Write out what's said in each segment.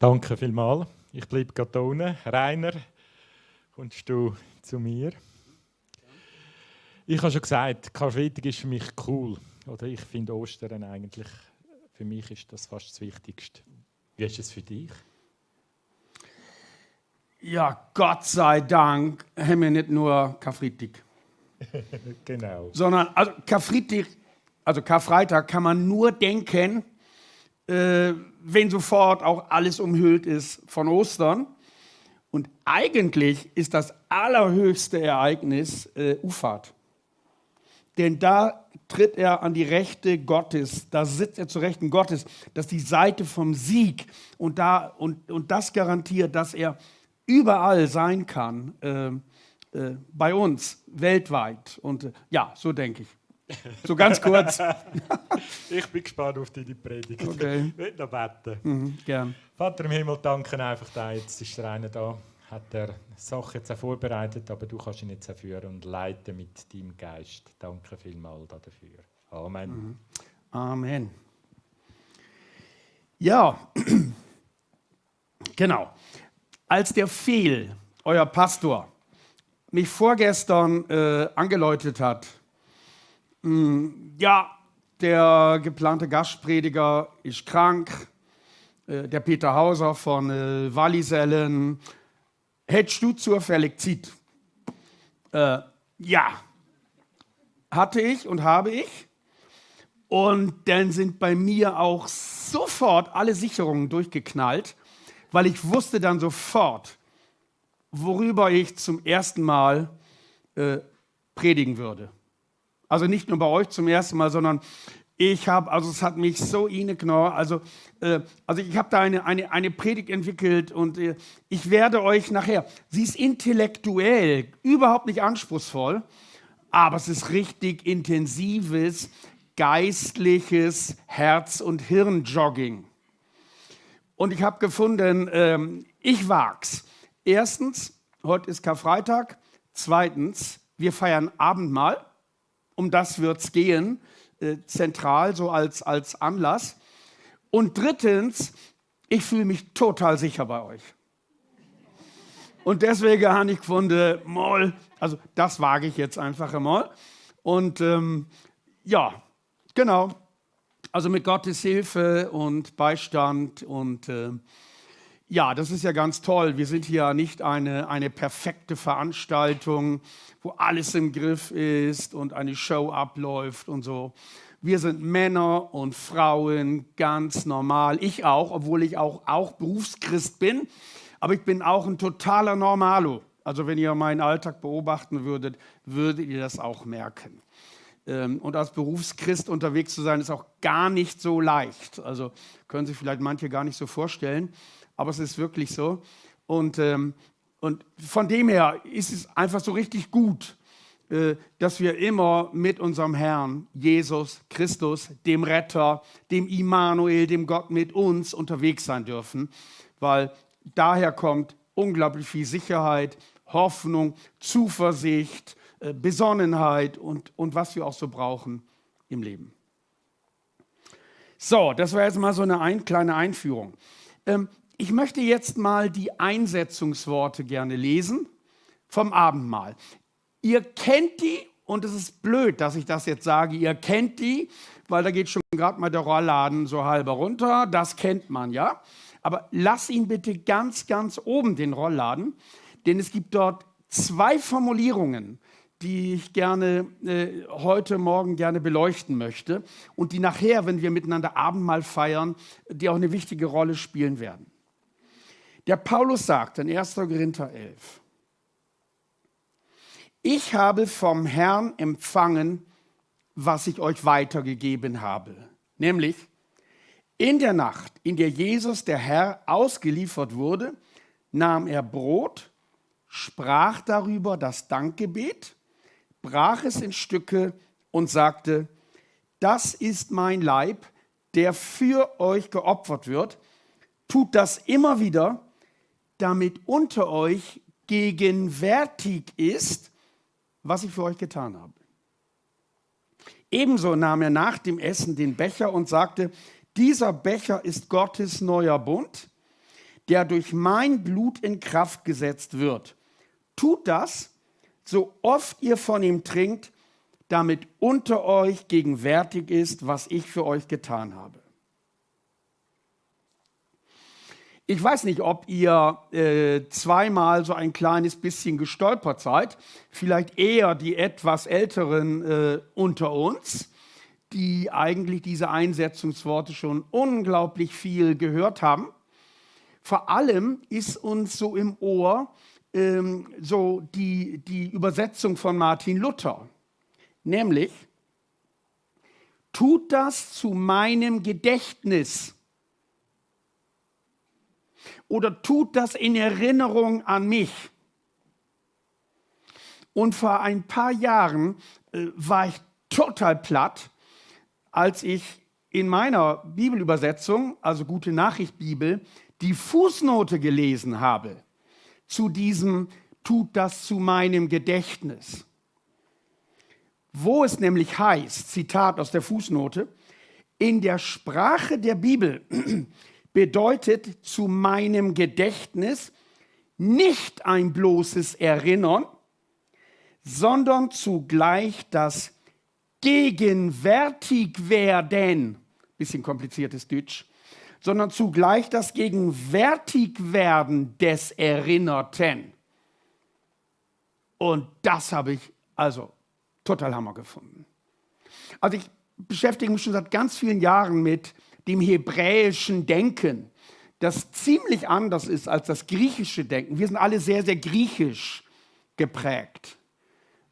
Danke vielmals. Ich bleibe gerade unten. Rainer, kommst du zu mir? Ich habe schon gesagt, Karfreitag ist für mich cool. Oder ich finde Ostern eigentlich, für mich ist das fast das Wichtigste. Wie ist es für dich? Ja, Gott sei Dank haben wir nicht nur Karfreitag. Genau. Sondern Karfreitag kann man nur denken, wenn sofort auch alles umhüllt ist von Ostern. Und eigentlich ist das allerhöchste Ereignis Ufahrt. Denn da tritt er an die Rechte Gottes, da sitzt er zur Rechten Gottes. Das ist die Seite vom Sieg. Und das garantiert, dass er überall sein kann, bei uns, weltweit. Und ja, so denke ich. So ganz kurz. Ich bin gespannt auf deine Predigt. Okay. Ich will noch beten. Gern. Vater im Himmel, danke einfach dir. Jetzt ist der eine da, hat er Sache jetzt auch vorbereitet, aber du kannst ihn jetzt auch führen und leiten mit deinem Geist. Danke vielmals dafür. Amen. Amen. Ja, genau. Als der Fehl, euer Pastor, mich vorgestern angeläutet hat, ja, der geplante Gastprediger ist krank, der Peter Hauser von Wallisellen, hättest du zufällig Zeit? Ja, hatte ich und habe ich. Und dann sind bei mir auch sofort alle Sicherungen durchgeknallt, weil ich wusste dann sofort, worüber ich zum ersten Mal predigen würde. Also nicht nur bei euch zum ersten Mal, sondern es hat mich so inneknor. Also ich habe da eine Predigt entwickelt und ich werde euch nachher, sie ist intellektuell, überhaupt nicht anspruchsvoll, aber es ist richtig intensives, geistliches Herz- und Hirnjogging. Und ich habe gefunden, ich wag's. Erstens, heute ist Karfreitag. Zweitens, wir feiern Abendmahl. Um das wird es gehen, zentral, so als Anlass. Und drittens, ich fühle mich total sicher bei euch. Und deswegen habe ich gefunden, also das wage ich jetzt einfach einmal. Und ja, genau. Also mit Gottes Hilfe und Beistand und ja, das ist ja ganz toll. Wir sind hier nicht eine perfekte Veranstaltung, wo alles im Griff ist und eine Show abläuft und so. Wir sind Männer und Frauen, ganz normal. Ich auch, obwohl ich auch Berufschrist bin. Aber ich bin auch ein totaler Normalo. Also wenn ihr meinen Alltag beobachten würdet, würdet ihr das auch merken. Und als Berufschrist unterwegs zu sein, ist auch gar nicht so leicht. Also können sich vielleicht manche gar nicht so vorstellen. Aber es ist wirklich so. Und von dem her ist es einfach so richtig gut, dass wir immer mit unserem Herrn, Jesus Christus, dem Retter, dem Immanuel, dem Gott mit uns unterwegs sein dürfen. Weil daher kommt unglaublich viel Sicherheit, Hoffnung, Zuversicht, Besonnenheit und was wir auch so brauchen im Leben. So, das war jetzt mal so eine kleine Einführung. Ich möchte jetzt mal die Einsetzungsworte gerne lesen vom Abendmahl. Ihr kennt die, und es ist blöd, dass ich das jetzt sage, ihr kennt die, weil da geht schon gerade mal der Rollladen so halber runter, das kennt man, ja. Aber lass ihn bitte ganz, ganz oben, den Rollladen, denn es gibt dort 2 Formulierungen, die ich gerne heute Morgen gerne beleuchten möchte und die nachher, wenn wir miteinander Abendmahl feiern, die auch eine wichtige Rolle spielen werden. Der Paulus sagt in 1. Korinther 11, ich habe vom Herrn empfangen, was ich euch weitergegeben habe. Nämlich, in der Nacht, in der Jesus, der Herr, ausgeliefert wurde, nahm er Brot, sprach darüber das Dankgebet, brach es in Stücke und sagte, das ist mein Leib, der für euch geopfert wird. Tut das immer wieder, damit unter euch gegenwärtig ist, was ich für euch getan habe. Ebenso nahm er nach dem Essen den Becher und sagte, dieser Becher ist Gottes neuer Bund, der durch mein Blut in Kraft gesetzt wird. Tut das, so oft ihr von ihm trinkt, damit unter euch gegenwärtig ist, was ich für euch getan habe. Ich weiß nicht, ob ihr zweimal so ein kleines bisschen gestolpert seid, vielleicht eher die etwas Älteren unter uns, die eigentlich diese Einsetzungsworte schon unglaublich viel gehört haben. Vor allem ist uns so im Ohr so die Übersetzung von Martin Luther, nämlich, tut das zu meinem Gedächtnis oder tut das in Erinnerung an mich. Und vor ein paar Jahren war ich total platt, als ich in meiner Bibelübersetzung, also Gute Nachricht Bibel, die Fußnote gelesen habe zu diesem tut das zu meinem Gedächtnis. Wo es nämlich heißt, Zitat aus der Fußnote, in der Sprache der Bibel bedeutet zu meinem Gedächtnis nicht ein bloßes Erinnern, sondern zugleich das Gegenwärtigwerden, bisschen kompliziertes Deutsch, sondern zugleich das Gegenwärtigwerden des Erinnerten. Und das habe ich also total Hammer gefunden. Also ich beschäftige mich schon seit ganz vielen Jahren mit dem hebräischen Denken, das ziemlich anders ist als das griechische Denken. Wir sind alle sehr, sehr griechisch geprägt.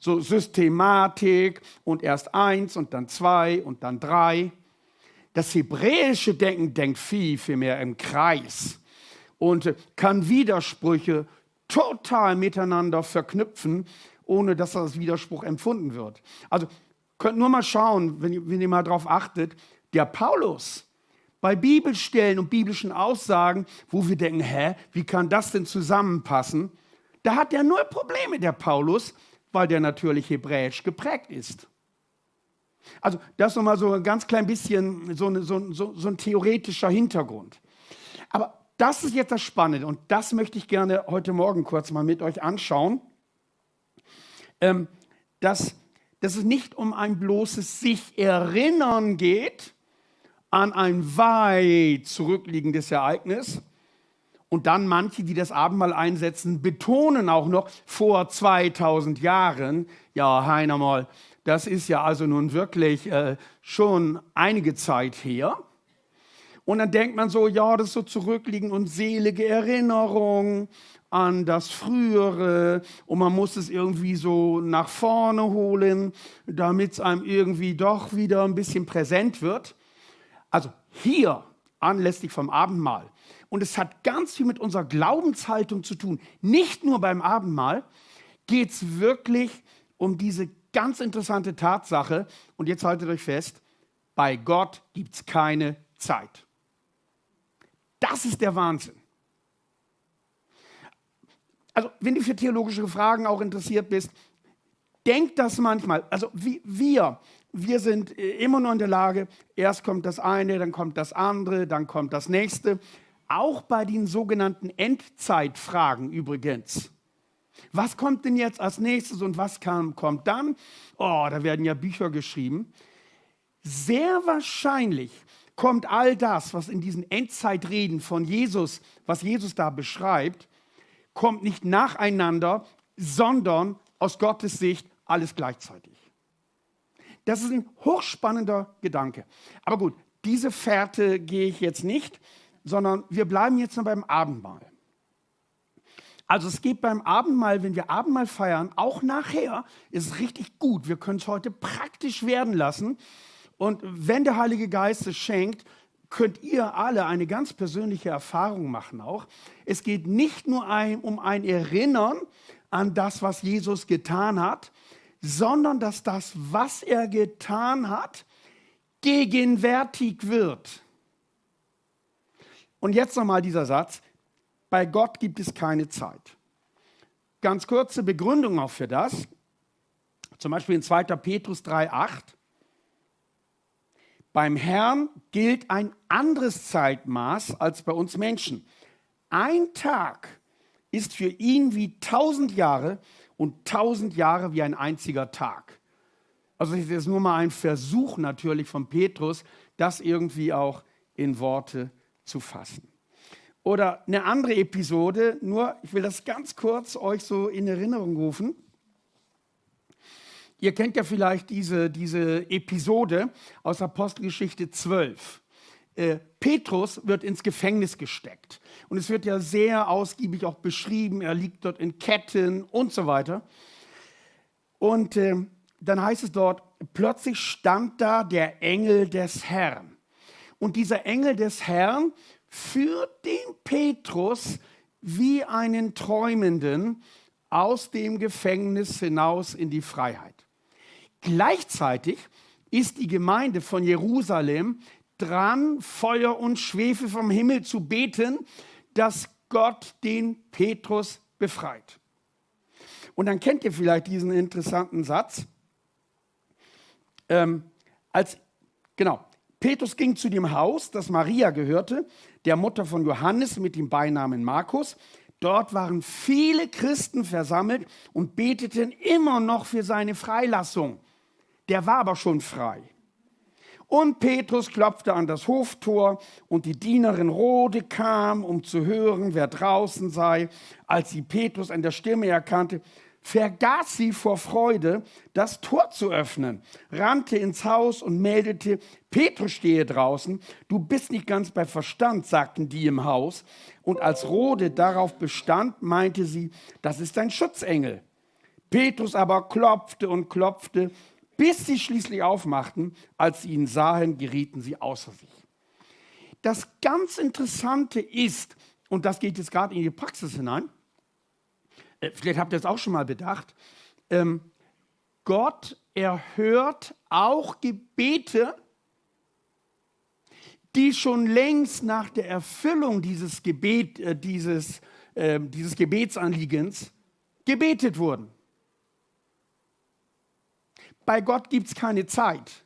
So Systematik und erst 1 und dann 2 und dann 3. Das hebräische Denken denkt viel mehr im Kreis und kann Widersprüche total miteinander verknüpfen, ohne dass das als Widerspruch empfunden wird. Also könnt nur mal schauen, wenn ihr mal darauf achtet, der Paulus bei Bibelstellen und biblischen Aussagen, wo wir denken, wie kann das denn zusammenpassen? Da hat er null Probleme, der Paulus, weil der natürlich hebräisch geprägt ist. Also das ist nochmal so ein ganz klein bisschen so ein theoretischer Hintergrund. Aber das ist jetzt das Spannende und das möchte ich gerne heute Morgen kurz mal mit euch anschauen, dass es nicht um ein bloßes sich erinnern geht an ein weit zurückliegendes Ereignis. Und dann manche, die das Abendmahl einsetzen, betonen auch noch vor 2000 Jahren, ja, Heinermal, das ist ja also nun wirklich schon einige Zeit her. Und dann denkt man so, ja, das ist so zurückliegend und selige Erinnerung an das Frühere. Und man muss es irgendwie so nach vorne holen, damit es einem irgendwie doch wieder ein bisschen präsent wird. Also hier, anlässlich vom Abendmahl. Und es hat ganz viel mit unserer Glaubenshaltung zu tun. Nicht nur beim Abendmahl geht es wirklich um diese ganz interessante Tatsache. Und jetzt haltet euch fest, bei Gott gibt es keine Zeit. Das ist der Wahnsinn. Also wenn du für theologische Fragen auch interessiert bist, denk das manchmal. Also wir sind immer nur in der Lage, erst kommt das eine, dann kommt das andere, dann kommt das nächste. Auch bei den sogenannten Endzeitfragen übrigens. Was kommt denn jetzt als nächstes und was kommt dann? Oh, da werden ja Bücher geschrieben. Sehr wahrscheinlich kommt all das, was in diesen Endzeitreden von Jesus, was Jesus da beschreibt, kommt nicht nacheinander, sondern aus Gottes Sicht alles gleichzeitig. Das ist ein hochspannender Gedanke. Aber gut, diese Fährte gehe ich jetzt nicht, sondern wir bleiben jetzt noch beim Abendmahl. Also es geht beim Abendmahl, wenn wir Abendmahl feiern, auch nachher, ist es richtig gut. Wir können es heute praktisch werden lassen. Und wenn der Heilige Geist es schenkt, könnt ihr alle eine ganz persönliche Erfahrung machen auch. Es geht nicht nur um ein Erinnern an das, was Jesus getan hat, sondern dass das, was er getan hat, gegenwärtig wird. Und jetzt nochmal dieser Satz, bei Gott gibt es keine Zeit. Ganz kurze Begründung auch für das, zum Beispiel in 2. Petrus 3,8. Beim Herrn gilt ein anderes Zeitmaß als bei uns Menschen. ein Tag ist für ihn wie 1000 Jahre und 1000 Jahre wie ein einziger Tag. Also das ist nur mal ein Versuch natürlich von Petrus, das irgendwie auch in Worte zu fassen. Oder eine andere Episode, nur ich will das ganz kurz euch so in Erinnerung rufen. Ihr kennt ja vielleicht diese Episode aus Apostelgeschichte 12. Petrus wird ins Gefängnis gesteckt. Und es wird ja sehr ausgiebig auch beschrieben, er liegt dort in Ketten und so weiter. Und dann heißt es dort, plötzlich stand da der Engel des Herrn. Und dieser Engel des Herrn führt den Petrus wie einen Träumenden aus dem Gefängnis hinaus in die Freiheit. Gleichzeitig ist die Gemeinde von Jerusalem dran, Feuer und Schwefel vom Himmel zu beten, dass Gott den Petrus befreit. Und dann kennt ihr vielleicht diesen interessanten Satz. Petrus ging zu dem Haus, das Maria gehörte, der Mutter von Johannes mit dem Beinamen Markus. Dort waren viele Christen versammelt und beteten immer noch für seine Freilassung. Der war aber schon frei. Und Petrus klopfte an das Hoftor und die Dienerin Rode kam, um zu hören, wer draußen sei. Als sie Petrus an der Stimme erkannte, vergaß sie vor Freude, das Tor zu öffnen, rannte ins Haus und meldete, Petrus stehe draußen, du bist nicht ganz bei Verstand, sagten die im Haus. Und als Rode darauf bestand, meinte sie, das ist ein Schutzengel. Petrus aber klopfte und klopfte, bis sie schließlich aufmachten. Als sie ihn sahen, gerieten sie außer sich. Das ganz Interessante ist, und das geht jetzt gerade in die Praxis hinein, vielleicht habt ihr es auch schon mal bedacht, Gott erhört auch Gebete, die schon längst nach der Erfüllung dieses Gebetsanliegens gebetet wurden. Bei Gott gibt es keine Zeit.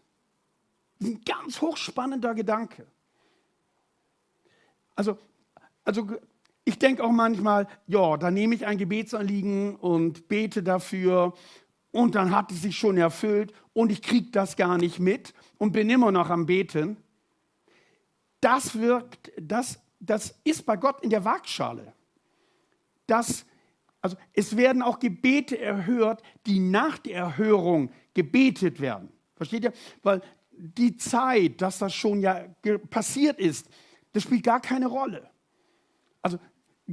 Das ist ein ganz hochspannender Gedanke. Also ich denke auch manchmal, ja, da nehme ich ein Gebetsanliegen und bete dafür und dann hat es sich schon erfüllt und ich kriege das gar nicht mit und bin immer noch am Beten. Das ist bei Gott in der Waagschale. Es werden auch Gebete erhört, die nach der Erhörung gebetet werden. Versteht ihr? Weil die Zeit, dass das schon ja passiert ist, das spielt gar keine Rolle. Also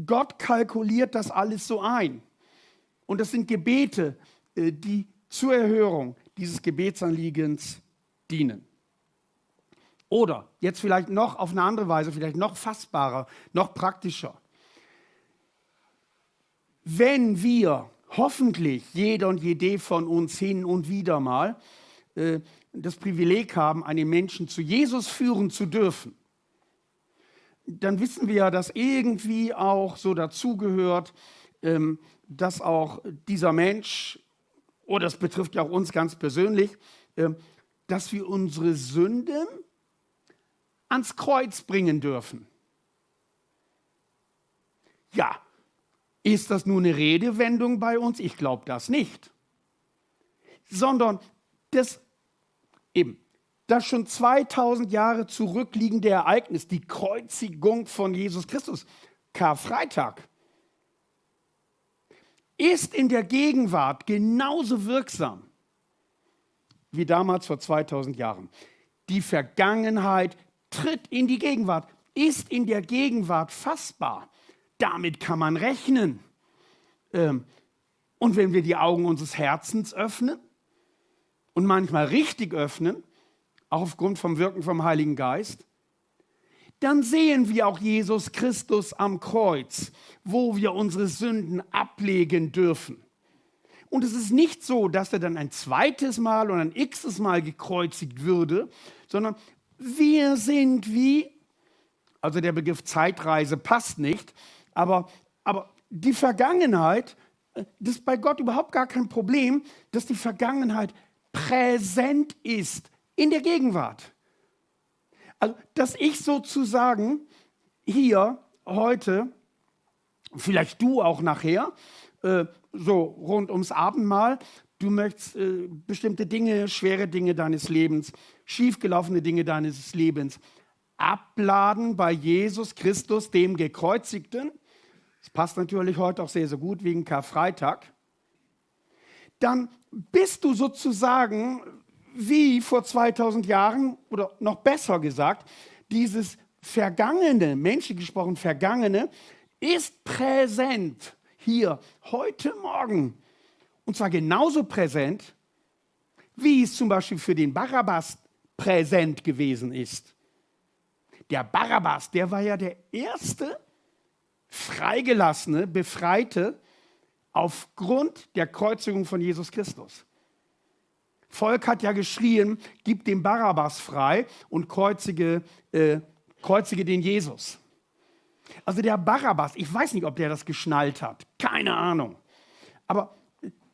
Gott kalkuliert das alles so ein. Und das sind Gebete, die zur Erhörung dieses Gebetsanliegens dienen. Oder jetzt vielleicht noch auf eine andere Weise, vielleicht noch fassbarer, noch praktischer. Wenn wir hoffentlich, jeder und jede von uns hin und wieder mal, das Privileg haben, einen Menschen zu Jesus führen zu dürfen, dann wissen wir ja, dass irgendwie auch so dazugehört, dass auch dieser Mensch, oder das betrifft ja auch uns ganz persönlich, dass wir unsere Sünden ans Kreuz bringen dürfen. Ja, ist das nur eine Redewendung bei uns? Ich glaube das nicht. Sondern das schon 2000 Jahre zurückliegende Ereignis, die Kreuzigung von Jesus Christus, Karfreitag, ist in der Gegenwart genauso wirksam wie damals vor 2000 Jahren. Die Vergangenheit tritt in die Gegenwart, ist in der Gegenwart fassbar. Damit kann man rechnen. Und wenn wir die Augen unseres Herzens öffnen und manchmal richtig öffnen, auch aufgrund vom Wirken vom Heiligen Geist, dann sehen wir auch Jesus Christus am Kreuz, wo wir unsere Sünden ablegen dürfen. Und es ist nicht so, dass er dann ein zweites Mal oder ein x-tes Mal gekreuzigt würde, sondern wir sind also der Begriff Zeitreise passt nicht, aber die Vergangenheit, das ist bei Gott überhaupt gar kein Problem, dass die Vergangenheit präsent ist in der Gegenwart. Also, dass ich sozusagen hier heute vielleicht du auch nachher, so rund ums Abendmahl, du möchtest bestimmte Dinge, schwere Dinge deines Lebens, schiefgelaufene Dinge deines Lebens abladen bei Jesus Christus, dem Gekreuzigten. Das passt natürlich heute auch sehr, sehr gut wegen Karfreitag. Dann bist du sozusagen wie vor 2000 Jahren oder noch besser gesagt, dieses Vergangene, menschlich gesprochen Vergangene, ist präsent hier heute Morgen. Und zwar genauso präsent, wie es zum Beispiel für den Barabbas präsent gewesen ist. Der Barabbas, der war ja der erste freigelassene, Befreite aufgrund der Kreuzigung von Jesus Christus. Volk hat ja geschrien, gib den Barabbas frei und kreuzige den Jesus. Also der Barabbas, ich weiß nicht, ob der das geschnallt hat, keine Ahnung. Aber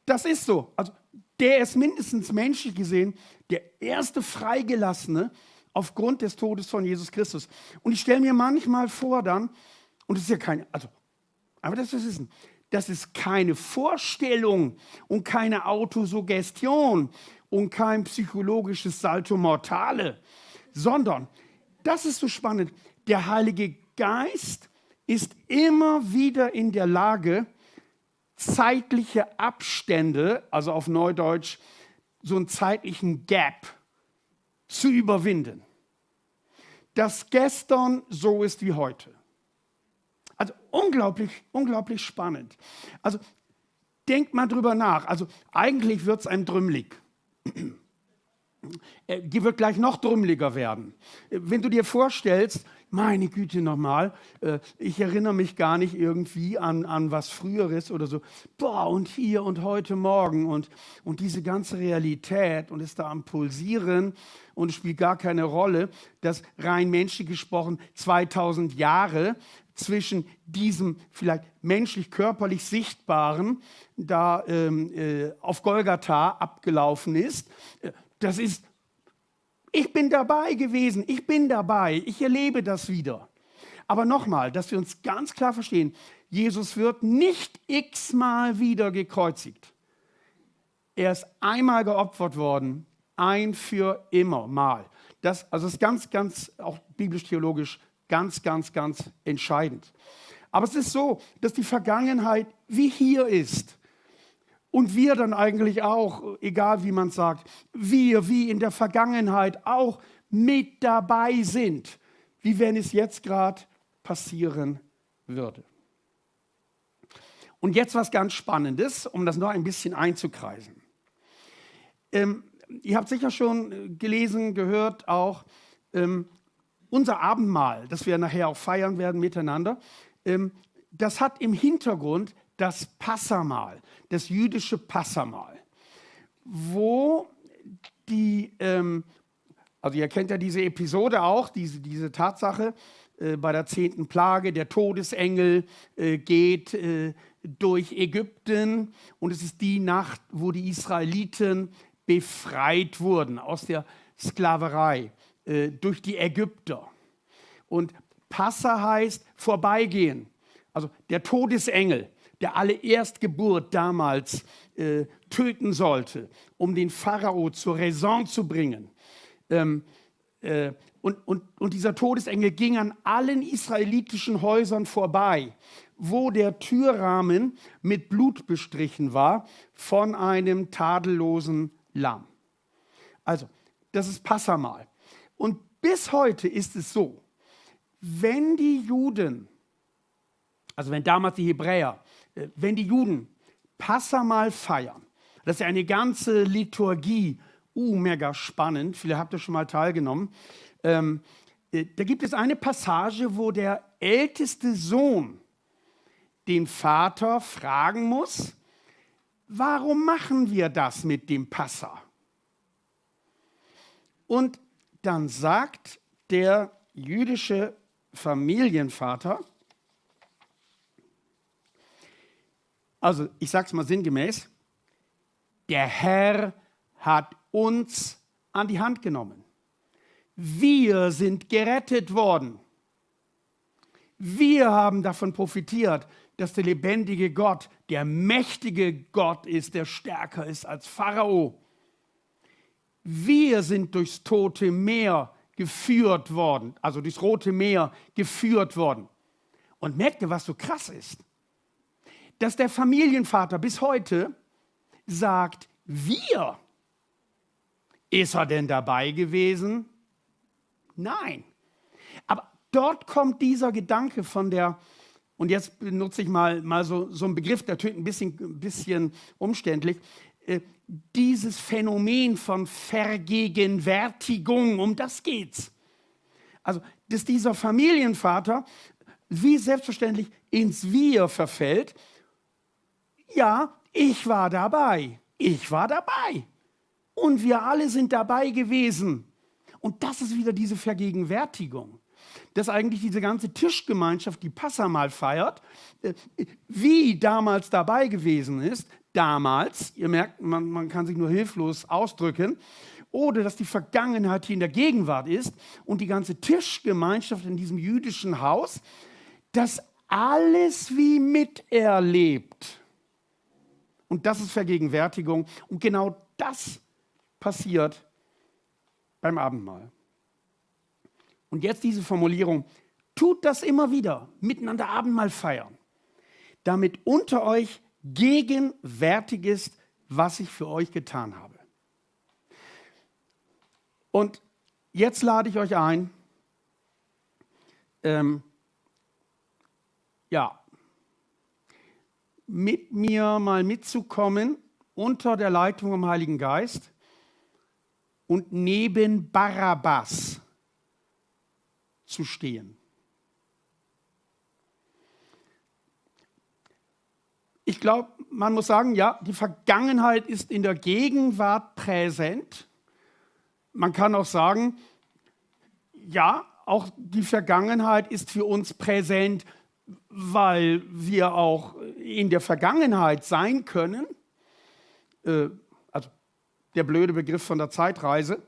das ist so. Also der ist mindestens menschlich gesehen der erste Freigelassene aufgrund des Todes von Jesus Christus. Und ich stelle mir manchmal vor dann, und das ist ja keine, also, aber das ist wissen, das ist keine Vorstellung und keine Autosuggestion und kein psychologisches Salto Mortale, sondern, das ist so spannend, der Heilige Geist ist immer wieder in der Lage, zeitliche Abstände, also auf Neudeutsch so einen zeitlichen Gap, zu überwinden. Dass gestern so ist wie heute. Also unglaublich, unglaublich spannend. Also denkt mal drüber nach. Also eigentlich wird es einem drümmelig. Die wird gleich noch drümmeliger werden. Wenn du dir vorstellst, meine Güte nochmal, ich erinnere mich gar nicht irgendwie an was Früheres oder so. Boah, und hier und heute Morgen und diese ganze Realität und ist da am Pulsieren und es spielt gar keine Rolle, dass rein menschlich gesprochen 2000 Jahre zwischen diesem vielleicht menschlich-körperlich Sichtbaren da auf Golgatha abgelaufen ist. Das ist, ich bin dabei gewesen, ich bin dabei, ich erlebe das wieder. Aber nochmal, dass wir uns ganz klar verstehen, Jesus wird nicht x-mal wieder gekreuzigt. Er ist einmal geopfert worden, ein für immer Mal. Das ist ganz, ganz, auch biblisch-theologisch, ganz, ganz, ganz entscheidend. Aber es ist so, dass die Vergangenheit wie hier ist. Und wir dann eigentlich auch, egal wie man es sagt, wir wie in der Vergangenheit auch mit dabei sind, wie wenn es jetzt gerade passieren würde. Und jetzt was ganz Spannendes, um das noch ein bisschen einzukreisen. Ihr habt sicher schon gelesen, gehört auch, unser Abendmahl, das wir nachher auch feiern werden miteinander, das hat im Hintergrund das Passamahl, das jüdische Passamahl, wo also ihr kennt ja diese Episode auch, diese Tatsache, bei der 10. Plage, der Todesengel geht durch Ägypten und es ist die Nacht, wo die Israeliten befreit wurden aus der Sklaverei durch die Ägypter. Und Passa heißt vorbeigehen, also der Todesengel, der alle Erstgeburt damals töten sollte, um den Pharao zur Raison zu bringen. Und dieser Todesengel ging an allen israelitischen Häusern vorbei, wo der Türrahmen mit Blut bestrichen war von einem tadellosen Lamm. Also, das ist Passamahl. Und bis heute ist es so, wenn die Juden, also wenn damals die Hebräer, wenn die Juden Passamahl feiern, das ist ja eine ganze Liturgie, mega spannend, viele habt ihr schon mal teilgenommen, da gibt es eine Passage, wo der älteste Sohn den Vater fragen muss, warum machen wir das mit dem Passa? Und dann sagt der jüdische Familienvater, also ich sage es mal sinngemäß, der Herr hat uns an die Hand genommen. Wir sind gerettet worden. Wir haben davon profitiert, dass der lebendige Gott, der mächtige Gott ist, der stärker ist als Pharao. Wir sind durchs Tote Meer geführt worden, also durchs Rote Meer geführt worden. Und merkt ihr, was so krass ist? Dass der Familienvater bis heute sagt, wir. Ist er denn dabei gewesen? Nein. Aber dort kommt dieser Gedanke von der, und jetzt benutze ich mal so einen Begriff, der tönt ein bisschen umständlich, dieses Phänomen von Vergegenwärtigung, um das geht's. Also, dass dieser Familienvater wie selbstverständlich ins Wir verfällt. Ja, ich war dabei. Ich war dabei. Und wir alle sind dabei gewesen. Und das ist wieder diese Vergegenwärtigung. Dass eigentlich diese ganze Tischgemeinschaft, die Passamal feiert, wie damals dabei gewesen ist, damals, ihr merkt, man kann sich nur hilflos ausdrücken, oder dass die Vergangenheit hier in der Gegenwart ist und die ganze Tischgemeinschaft in diesem jüdischen Haus, das alles wie miterlebt. Und das ist Vergegenwärtigung. Und genau das passiert beim Abendmahl. Und jetzt diese Formulierung, tut das immer wieder, miteinander Abendmahl feiern, damit unter euch gegenwärtig ist, was ich für euch getan habe. Und jetzt lade ich euch ein, mit mir mal mitzukommen unter der Leitung vom Heiligen Geist und neben Barabbas zu stehen. Ich glaube, man muss sagen, ja, die Vergangenheit ist in der Gegenwart präsent. Man kann auch sagen, ja, auch die Vergangenheit ist für uns präsent, weil wir auch in der Vergangenheit sein können. Also der blöde Begriff von der Zeitreise,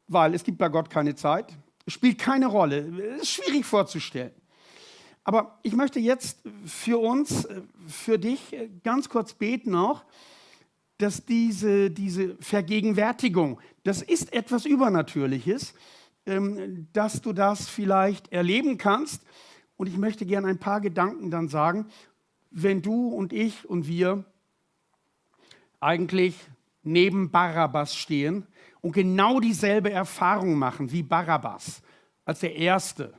weil es gibt bei Gott keine Zeit. Es spielt keine Rolle. Es ist schwierig vorzustellen. Aber ich möchte jetzt für uns, für dich ganz kurz beten auch, dass diese Vergegenwärtigung, das ist etwas Übernatürliches, dass du das vielleicht erleben kannst. Und ich möchte gerne ein paar Gedanken dann sagen, wenn du und ich und wir eigentlich neben Barabbas stehen und genau dieselbe Erfahrung machen wie Barabbas als der Erste,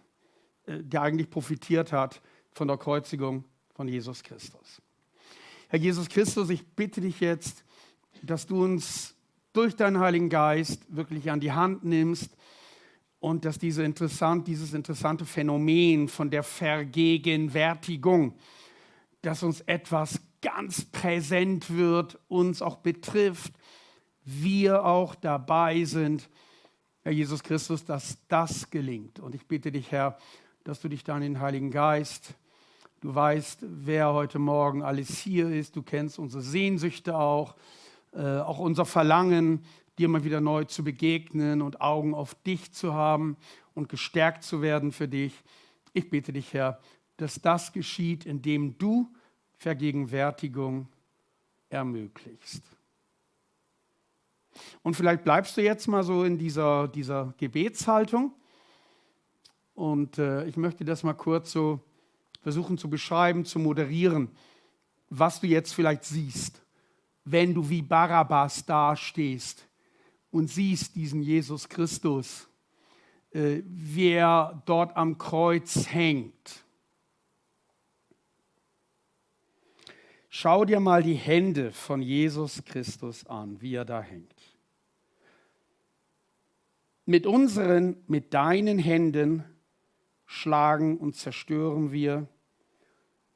der eigentlich profitiert hat von der Kreuzigung von Jesus Christus. Herr Jesus Christus, ich bitte dich jetzt, dass du uns durch deinen Heiligen Geist wirklich an die Hand nimmst und dass dieses interessante Phänomen von der Vergegenwärtigung, dass uns etwas ganz präsent wird, uns auch betrifft, wir auch dabei sind, Herr Jesus Christus, dass das gelingt. Und ich bitte dich, Herr, dass du dich dann in den Heiligen Geist, du weißt, wer heute Morgen alles hier ist, du kennst unsere Sehnsüchte auch unser Verlangen, dir mal wieder neu zu begegnen und Augen auf dich zu haben und gestärkt zu werden für dich. Ich bitte dich, Herr, dass das geschieht, indem du Vergegenwärtigung ermöglichst. Und vielleicht bleibst du jetzt mal so in dieser Gebetshaltung. Und ich möchte das mal kurz so versuchen zu beschreiben, zu moderieren, was du jetzt vielleicht siehst, wenn du wie Barabbas dastehst und siehst diesen Jesus Christus, wer dort am Kreuz hängt. Schau dir mal die Hände von Jesus Christus an, wie er da hängt. Mit deinen Händen schlagen und zerstören wir.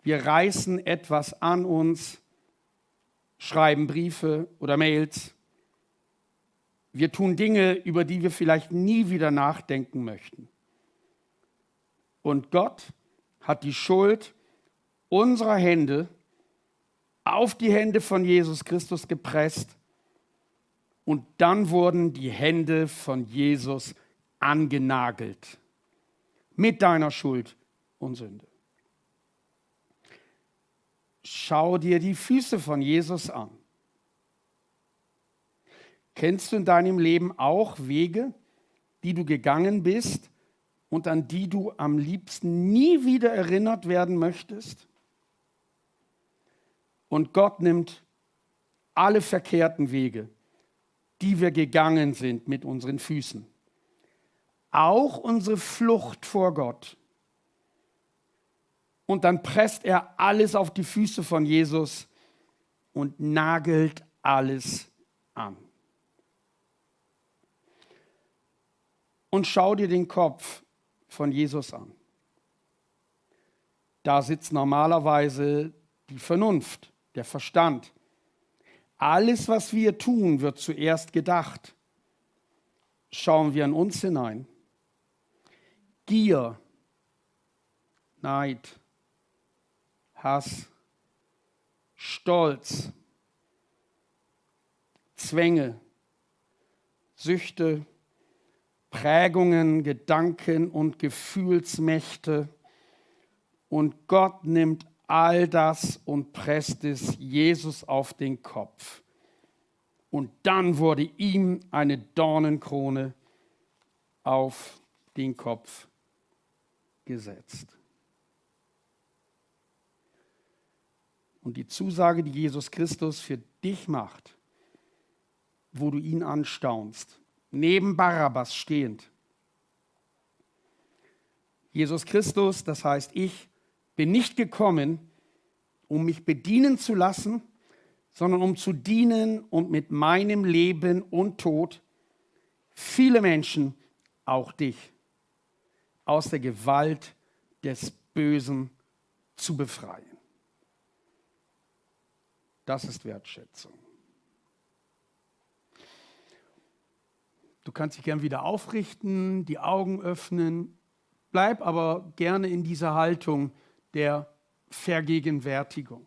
Wir reißen etwas an uns, schreiben Briefe oder Mails. Wir tun Dinge, über die wir vielleicht nie wieder nachdenken möchten. Und Gott hat die Schuld unserer Hände auf die Hände von Jesus Christus gepresst. Und dann wurden die Hände von Jesus angenagelt. Mit deiner Schuld, und Sünde. Schau dir die Füße von Jesus an. Kennst du in deinem Leben auch Wege, die du gegangen bist und an die du am liebsten nie wieder erinnert werden möchtest? Und Gott nimmt alle verkehrten Wege, die wir gegangen sind mit unseren Füßen, auch unsere Flucht vor Gott. Und dann presst er alles auf die Füße von Jesus und nagelt alles an. Und schau dir den Kopf von Jesus an. Da sitzt normalerweise die Vernunft, der Verstand. Alles, was wir tun, wird zuerst gedacht. Schauen wir in uns hinein. Gier, Neid, Hass, Stolz, Zwänge, Süchte, Prägungen, Gedanken und Gefühlsmächte. Und Gott nimmt all das und presst es Jesus auf den Kopf. Und dann wurde ihm eine Dornenkrone auf den Kopf gesetzt. Und die Zusage, die Jesus Christus für dich macht, wo du ihn anstaunst, neben Barabbas stehend. Jesus Christus, das heißt, ich bin nicht gekommen, um mich bedienen zu lassen, sondern um zu dienen und mit meinem Leben und Tod viele Menschen, auch dich, aus der Gewalt des Bösen zu befreien. Das ist Wertschätzung. Du kannst dich gern wieder aufrichten, die Augen öffnen, bleib aber gerne in dieser Haltung der Vergegenwärtigung.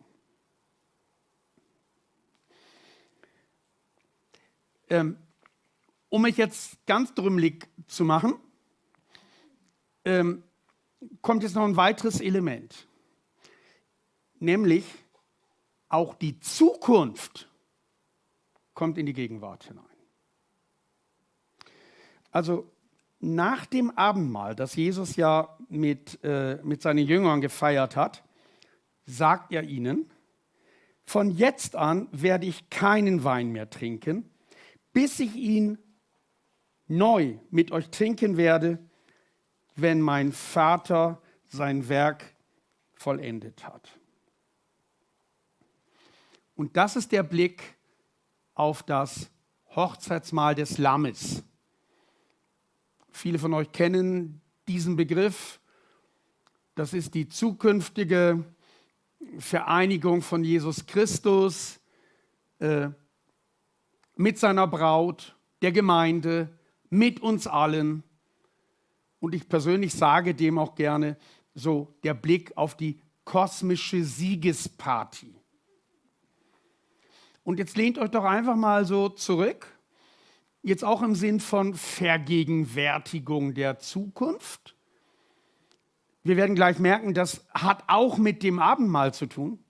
Um mich jetzt ganz drümmelig zu machen, kommt jetzt noch ein weiteres Element, nämlich auch die Zukunft kommt in die Gegenwart hinein. Also nach dem Abendmahl, das Jesus ja mit seinen Jüngern gefeiert hat, sagt er ihnen, von jetzt an werde ich keinen Wein mehr trinken, bis ich ihn neu mit euch trinken werde, wenn mein Vater sein Werk vollendet hat. Und das ist der Blick auf das Hochzeitsmahl des Lammes. Viele von euch kennen diesen Begriff. Das ist die zukünftige Vereinigung von Jesus Christus mit seiner Braut, der Gemeinde, mit uns allen. Und ich persönlich sage dem auch gerne so der Blick auf die kosmische Siegesparty. Und jetzt lehnt euch doch einfach mal so zurück, jetzt auch im Sinn von Vergegenwärtigung der Zukunft. Wir werden gleich merken, das hat auch mit dem Abendmahl zu tun.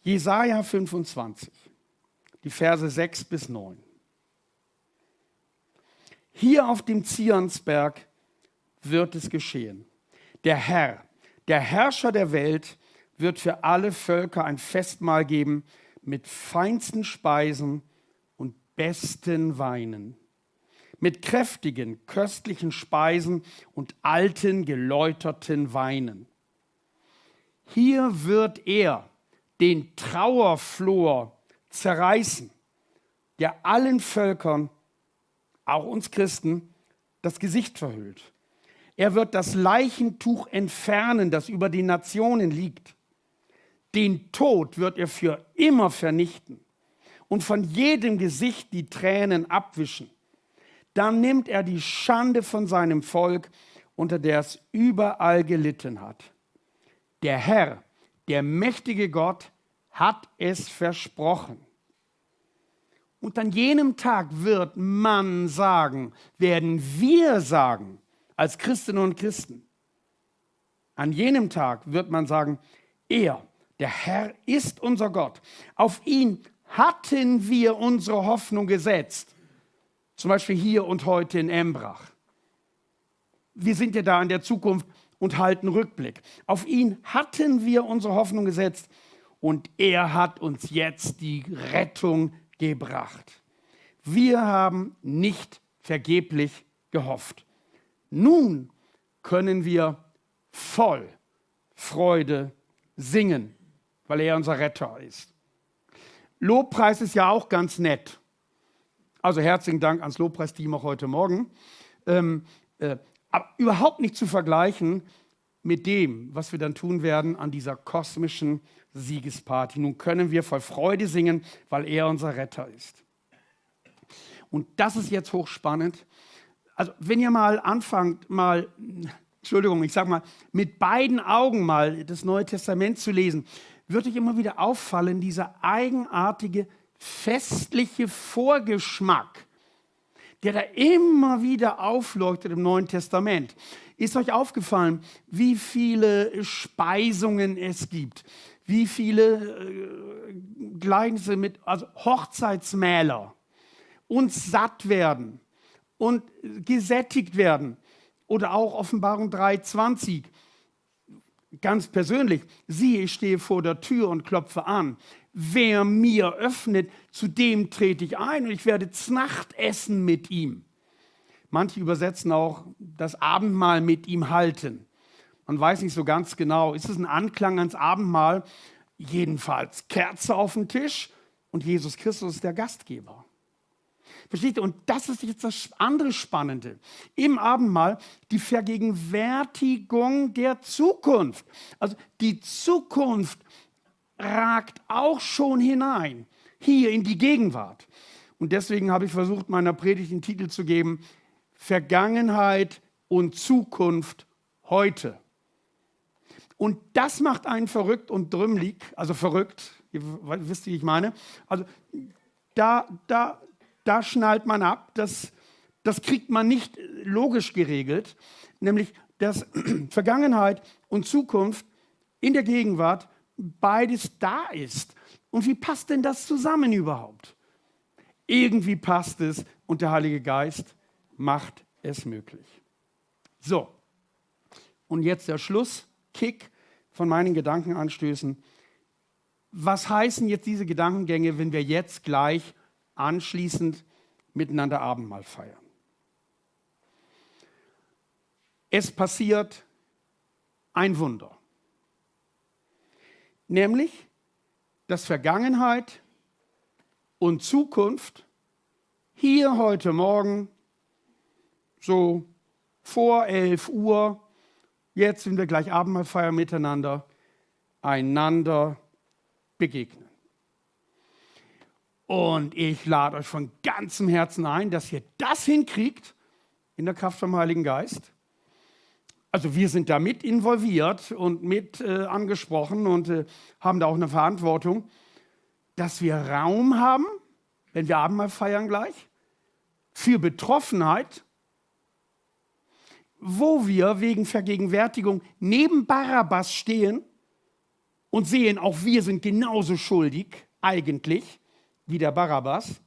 Jesaja 25, die Verse 6 bis 9. Hier auf dem Zionsberg wird es geschehen. Der Herr, der Herrscher der Welt, wird für alle Völker ein Festmahl geben mit feinsten Speisen und besten Weinen, mit kräftigen, köstlichen Speisen und alten, geläuterten Weinen. Hier wird er den Trauerflor zerreißen, der allen Völkern, auch uns Christen, das Gesicht verhüllt. Er wird das Leichentuch entfernen, das über die Nationen liegt. Den Tod wird er für immer vernichten und von jedem Gesicht die Tränen abwischen. Dann nimmt er die Schande von seinem Volk, unter der es überall gelitten hat. Der Herr, der mächtige Gott, hat es versprochen. Und an jenem Tag wird man sagen, werden wir sagen, als Christinnen und Christen, An jenem Tag wird man sagen, er, der Herr, ist unser Gott. Auf ihn hatten wir unsere Hoffnung gesetzt. Zum Beispiel hier und heute in Embrach. Wir sind ja da in der Zukunft und halten Rückblick. Auf ihn hatten wir unsere Hoffnung gesetzt und er hat uns jetzt die Rettung gebracht. Wir haben nicht vergeblich gehofft. Nun können wir voll Freude singen, weil er unser Retter ist. Lobpreis ist ja auch ganz nett. Also herzlichen Dank ans Lobpreisteam auch heute Morgen. Aber überhaupt nicht zu vergleichen mit dem, was wir dann tun werden an dieser kosmischen Siegesparty. Nun können wir voll Freude singen, weil er unser Retter ist. Und das ist jetzt hochspannend. Also wenn ihr mal anfangt, mit beiden Augen mal das Neue Testament zu lesen, wird euch immer wieder auffallen, dieser eigenartige festliche Vorgeschmack, der da immer wieder aufleuchtet im Neuen Testament. Ist euch aufgefallen, wie viele Speisungen es gibt, wie viele Gleichnisse mit Hochzeitsmähler uns satt werden und gesättigt werden. Oder auch Offenbarung 3,20. Ganz persönlich, siehe, ich stehe vor der Tür und klopfe an. Wer mir öffnet, zu dem trete ich ein und ich werde Znacht essen mit ihm. Manche übersetzen auch das Abendmahl mit ihm halten. Man weiß nicht so ganz genau, ist es ein Anklang ans Abendmahl? Jedenfalls Kerze auf dem Tisch und Jesus Christus ist der Gastgeber. Versteht ihr? Und das ist jetzt das andere Spannende. Im Abendmahl die Vergegenwärtigung der Zukunft. Also die Zukunft ragt auch schon hinein, hier in die Gegenwart. Und deswegen habe ich versucht, meiner Predigt den Titel zu geben, Vergangenheit und Zukunft heute. Und das macht einen verrückt und drümmelig, also verrückt, ihr wisst, wie ich meine. Also da schnallt man ab, das kriegt man nicht logisch geregelt, nämlich dass Vergangenheit und Zukunft in der Gegenwart beides da ist. Und wie passt denn das zusammen überhaupt? Irgendwie passt es und der Heilige Geist macht es möglich. So, und jetzt der Schlusskick von meinen Gedankenanstößen. Was heißen jetzt diese Gedankengänge, wenn wir jetzt gleich anschließend miteinander Abendmahl feiern? Es passiert ein Wunder. Nämlich, dass Vergangenheit und Zukunft hier heute Morgen, so vor 11 Uhr, jetzt, wenn wir gleich Abendmahl feiern miteinander, einander begegnen. Und ich lade euch von ganzem Herzen ein, dass ihr das hinkriegt in der Kraft vom Heiligen Geist. Also wir sind da mit involviert und mit angesprochen und haben da auch eine Verantwortung, dass wir Raum haben, wenn wir Abendmahl feiern gleich, für Betroffenheit, wo wir wegen Vergegenwärtigung neben Barabbas stehen und sehen, auch wir sind genauso schuldig eigentlich wie der Barabbas,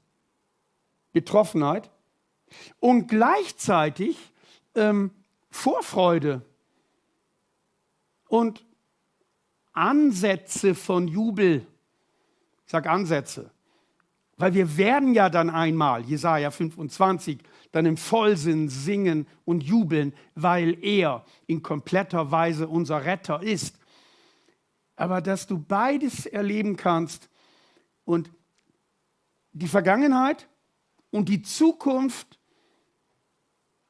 Betroffenheit und gleichzeitig Vorfreude und Ansätze von Jubel. Ich sage Ansätze, weil wir werden ja dann einmal, Jesaja 25, dann im Vollsinn singen und jubeln, weil er in kompletter Weise unser Retter ist. Aber dass du beides erleben kannst und die Vergangenheit und die Zukunft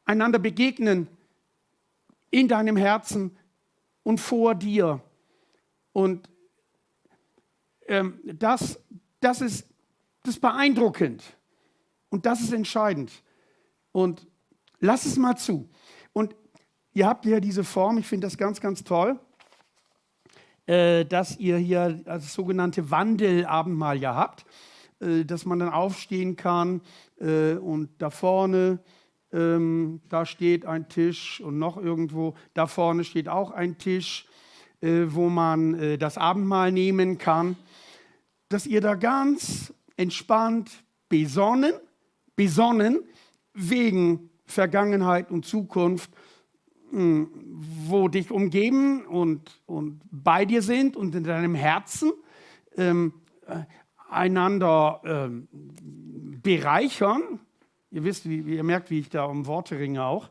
einander begegnen in deinem Herzen und vor dir. Und das ist beeindruckend und das ist entscheidend. Und lass es mal zu. Und ihr habt ja diese Form, ich finde das ganz, ganz toll, dass ihr hier das sogenannte Wandelabendmahl ja habt, dass man dann aufstehen kann und da vorne Da steht ein Tisch und noch irgendwo, da vorne steht auch ein Tisch, wo man das Abendmahl nehmen kann, dass ihr da ganz entspannt, besonnen wegen Vergangenheit und Zukunft, wo dich umgeben und bei dir sind und in deinem Herzen einander bereichern. Ihr wisst, ihr merkt, wie ich da um Worte ringe auch.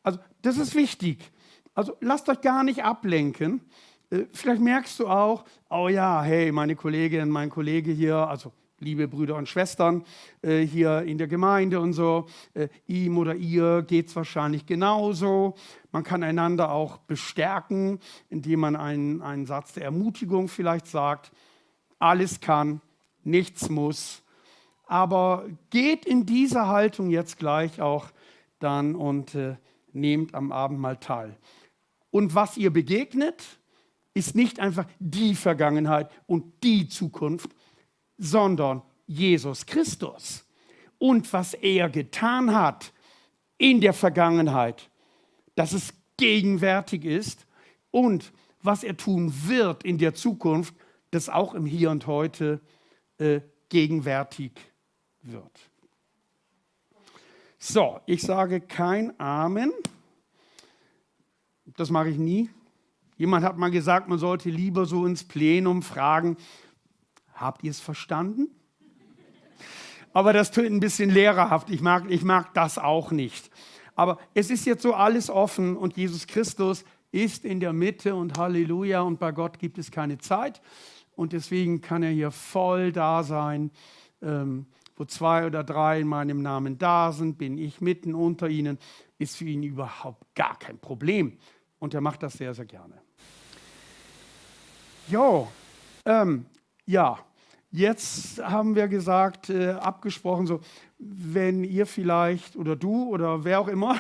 Also das ist wichtig. Also lasst euch gar nicht ablenken. Vielleicht merkst du auch, oh ja, hey, meine Kollegin, mein Kollege hier, also liebe Brüder und Schwestern hier in der Gemeinde und so, ihm oder ihr geht es wahrscheinlich genauso. Man kann einander auch bestärken, indem man einen Satz der Ermutigung vielleicht sagt. Alles kann, nichts muss. Aber geht in dieser Haltung jetzt gleich auch dann und nehmt am Abendmahl teil. Und was ihr begegnet, ist nicht einfach die Vergangenheit und die Zukunft, sondern Jesus Christus und was er getan hat in der Vergangenheit, dass es gegenwärtig ist und was er tun wird in der Zukunft, das auch im Hier und Heute gegenwärtig wird. So, ich sage kein Amen. Das mache ich nie. Jemand hat mal gesagt, man sollte lieber so ins Plenum fragen, habt ihr es verstanden? Aber das tönt ein bisschen lehrerhaft. Ich mag das auch nicht. Aber es ist jetzt so alles offen und Jesus Christus ist in der Mitte und Halleluja und bei Gott gibt es keine Zeit. Und deswegen kann er hier voll da sein. Wo 2 oder 3 in meinem Namen da sind, bin ich mitten unter ihnen, ist für ihn überhaupt gar kein Problem. Und er macht das sehr, sehr gerne. Jo, ja, jetzt haben wir gesagt, abgesprochen, so, wenn ihr vielleicht oder du oder wer auch immer,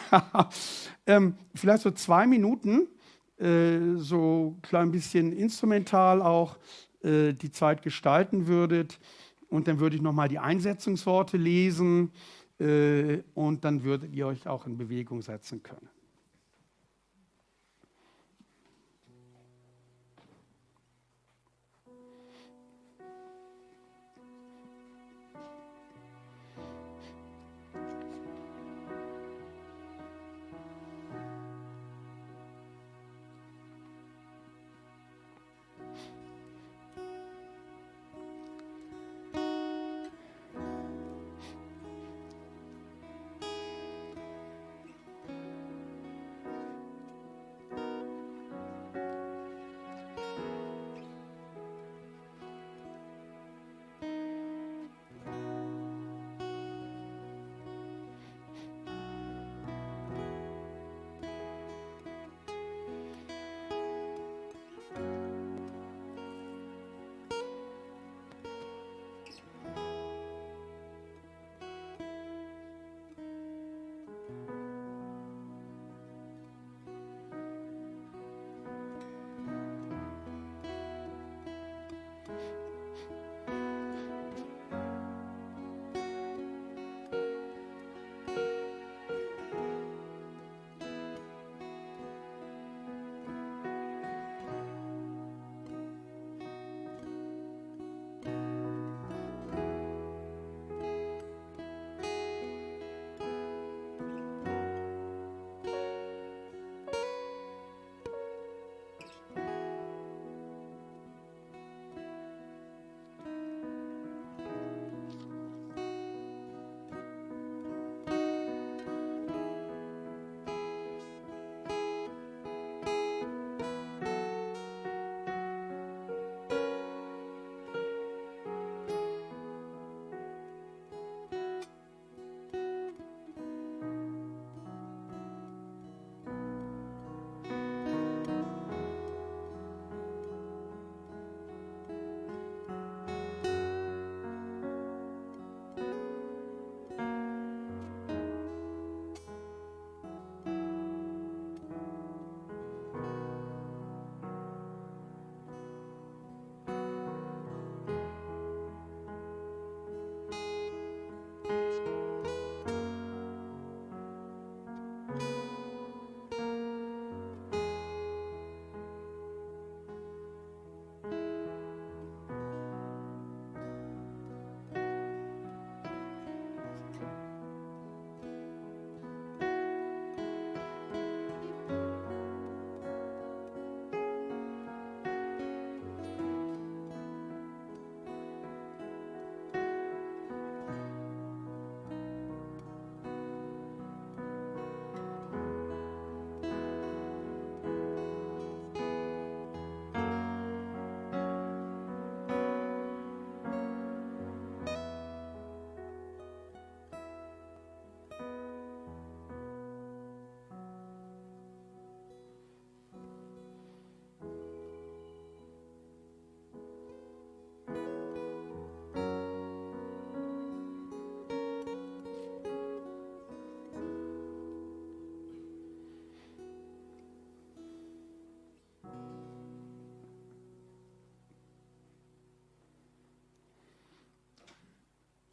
vielleicht so 2 Minuten, so ein klein bisschen instrumental auch die Zeit gestalten würdet. Und dann würde ich nochmal die Einsetzungsworte lesen und dann würdet ihr euch auch in Bewegung setzen können.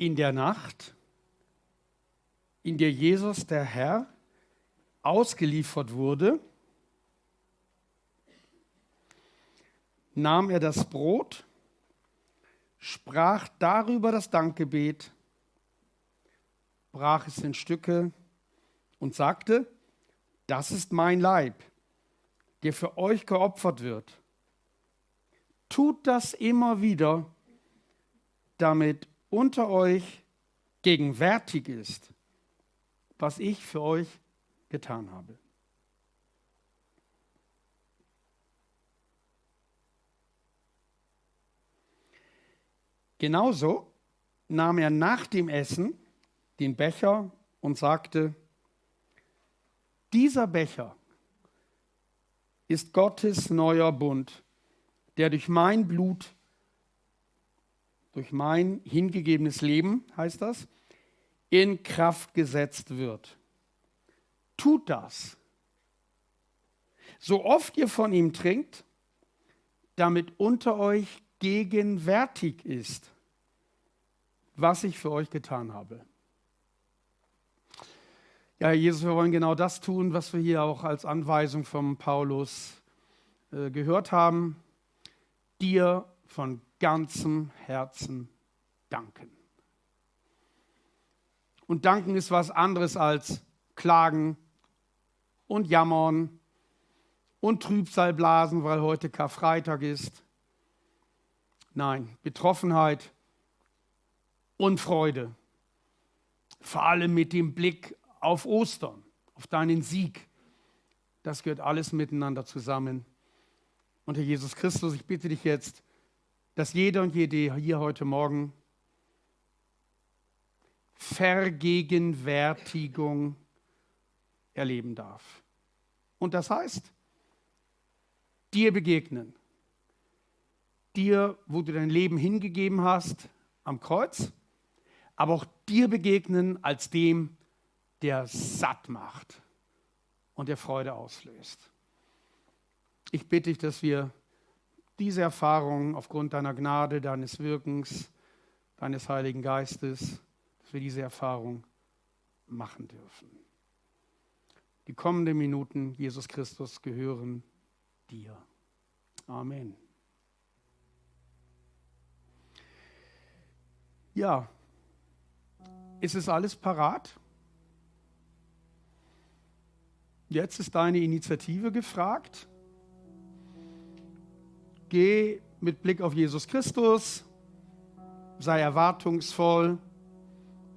in der Nacht, in der Jesus, der Herr, ausgeliefert wurde, nahm er das Brot, sprach darüber das Dankgebet, brach es in Stücke und sagte, das ist mein Leib, der für euch geopfert wird. Tut das immer wieder, damit unter euch gegenwärtig ist, was ich für euch getan habe. Genauso nahm er nach dem Essen den Becher und sagte, dieser Becher ist Gottes neuer Bund, der durch mein Blut, durch mein hingegebenes Leben, heißt das, in Kraft gesetzt wird. Tut das, so oft ihr von ihm trinkt, damit unter euch gegenwärtig ist, was ich für euch getan habe. Ja, Herr Jesus, wir wollen genau das tun, was wir hier auch als Anweisung vom Paulus gehört haben. Dir von ganzem Herzen danken. Und danken ist was anderes als klagen und jammern und Trübsal blasen, weil heute Karfreitag ist. Nein, Betroffenheit und Freude. Vor allem mit dem Blick auf Ostern, auf deinen Sieg. Das gehört alles miteinander zusammen. Und Herr Jesus Christus, ich bitte dich jetzt, dass jeder und jede hier heute Morgen Vergegenwärtigung erleben darf. Und das heißt, dir begegnen. Dir, wo du dein Leben hingegeben hast, am Kreuz, aber auch dir begegnen als dem, der satt macht und der Freude auslöst. Ich bitte dich, dass wir diese Erfahrung aufgrund deiner Gnade, deines Wirkens, deines Heiligen Geistes, dass wir diese Erfahrung machen dürfen. Die kommenden Minuten, Jesus Christus, gehören dir. Amen. Ja, ist es alles parat? Jetzt ist deine Initiative gefragt. Geh mit Blick auf Jesus Christus, sei erwartungsvoll,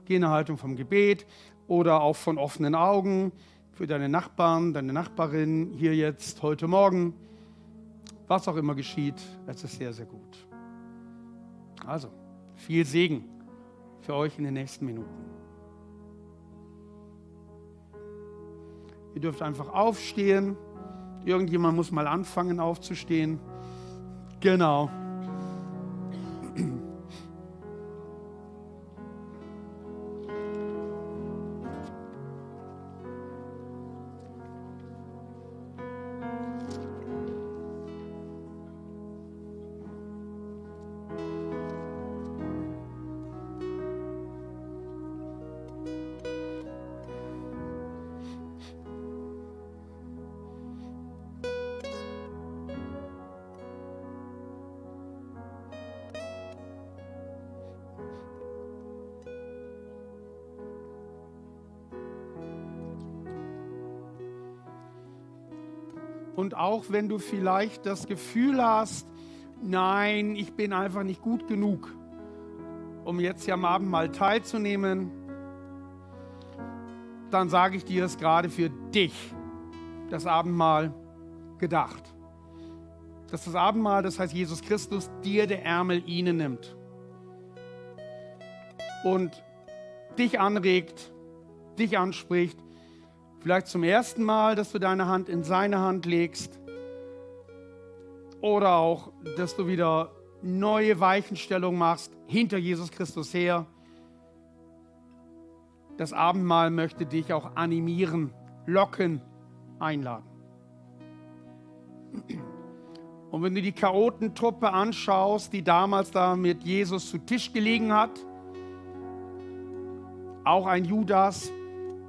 geh in eine Haltung vom Gebet oder auch von offenen Augen für deine Nachbarn, deine Nachbarin hier jetzt, heute Morgen. Was auch immer geschieht, es ist sehr, sehr gut. Also, viel Segen für euch in den nächsten Minuten. Ihr dürft einfach aufstehen. Irgendjemand muss mal anfangen aufzustehen. Genau. Und auch wenn du vielleicht das Gefühl hast, nein, ich bin einfach nicht gut genug, um jetzt hier am Abendmahl teilzunehmen, dann sage ich dir, es gerade für dich das Abendmahl gedacht. Dass das Abendmahl, das heißt Jesus Christus, dir der Ärmel ihnen nimmt und dich anregt, dich anspricht. Vielleicht zum ersten Mal, dass du deine Hand in seine Hand legst. Oder auch, dass du wieder neue Weichenstellungen machst, hinter Jesus Christus her. Das Abendmahl möchte dich auch animieren, locken, einladen. Und wenn du die Chaotentruppe anschaust, die damals da mit Jesus zu Tisch gelegen hat, auch ein Judas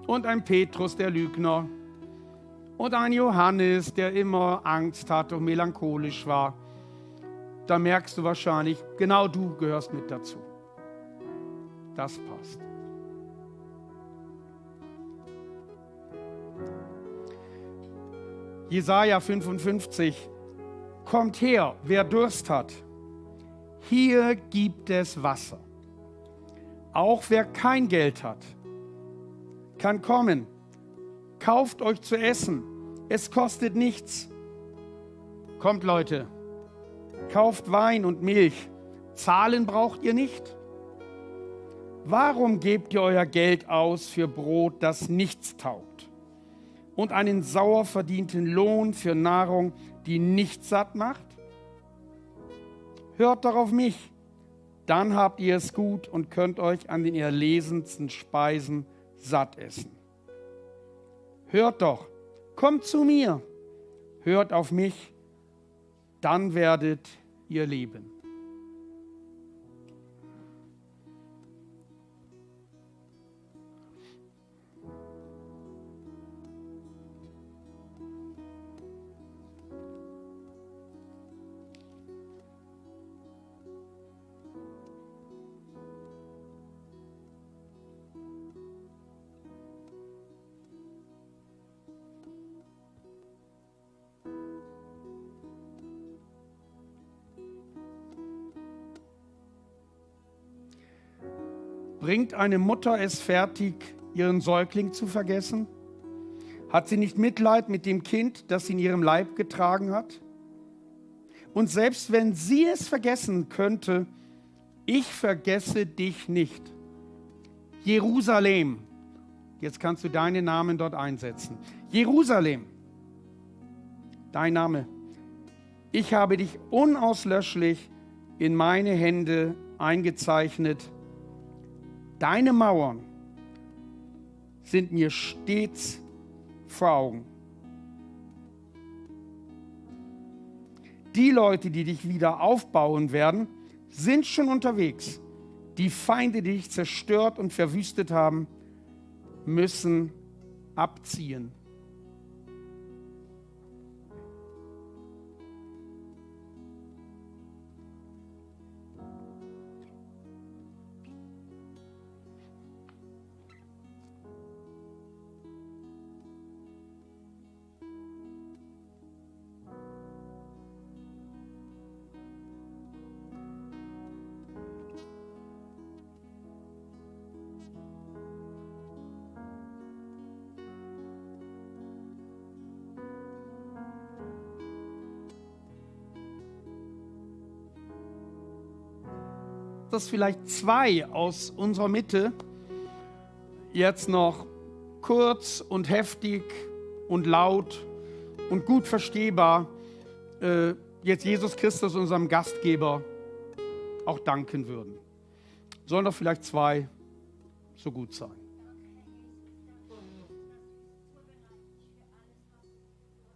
und ein Petrus, der Lügner, und ein Johannes, der immer Angst hatte und melancholisch war. Da merkst du wahrscheinlich, genau du gehörst mit dazu. Das passt. Jesaja 55. Kommt her, wer Durst hat. Hier gibt es Wasser. Auch wer kein Geld hat, kann kommen. Kauft euch zu essen. Es kostet nichts. Kommt, Leute. Kauft Wein und Milch. Zahlen braucht ihr nicht. Warum gebt ihr euer Geld aus für Brot, das nichts taugt? Und einen sauer verdienten Lohn für Nahrung, die nicht satt macht? Hört doch auf mich. Dann habt ihr es gut und könnt euch an den erlesensten Speisen satt essen. Hört doch, kommt zu mir, hört auf mich, dann werdet ihr leben. Bringt eine Mutter es fertig, ihren Säugling zu vergessen? Hat sie nicht Mitleid mit dem Kind, das sie in ihrem Leib getragen hat? Und selbst wenn sie es vergessen könnte, ich vergesse dich nicht. Jerusalem, jetzt kannst du deinen Namen dort einsetzen. Jerusalem, dein Name. Ich habe dich unauslöschlich in meine Hände eingezeichnet. Deine Mauern sind mir stets vor Augen. Die Leute, die dich wieder aufbauen werden, sind schon unterwegs. Die Feinde, die dich zerstört und verwüstet haben, müssen abziehen. Dass vielleicht zwei aus unserer Mitte jetzt noch kurz und heftig und laut und gut verstehbar jetzt Jesus Christus, unserem Gastgeber, auch danken würden. Sollen doch vielleicht zwei so gut sein.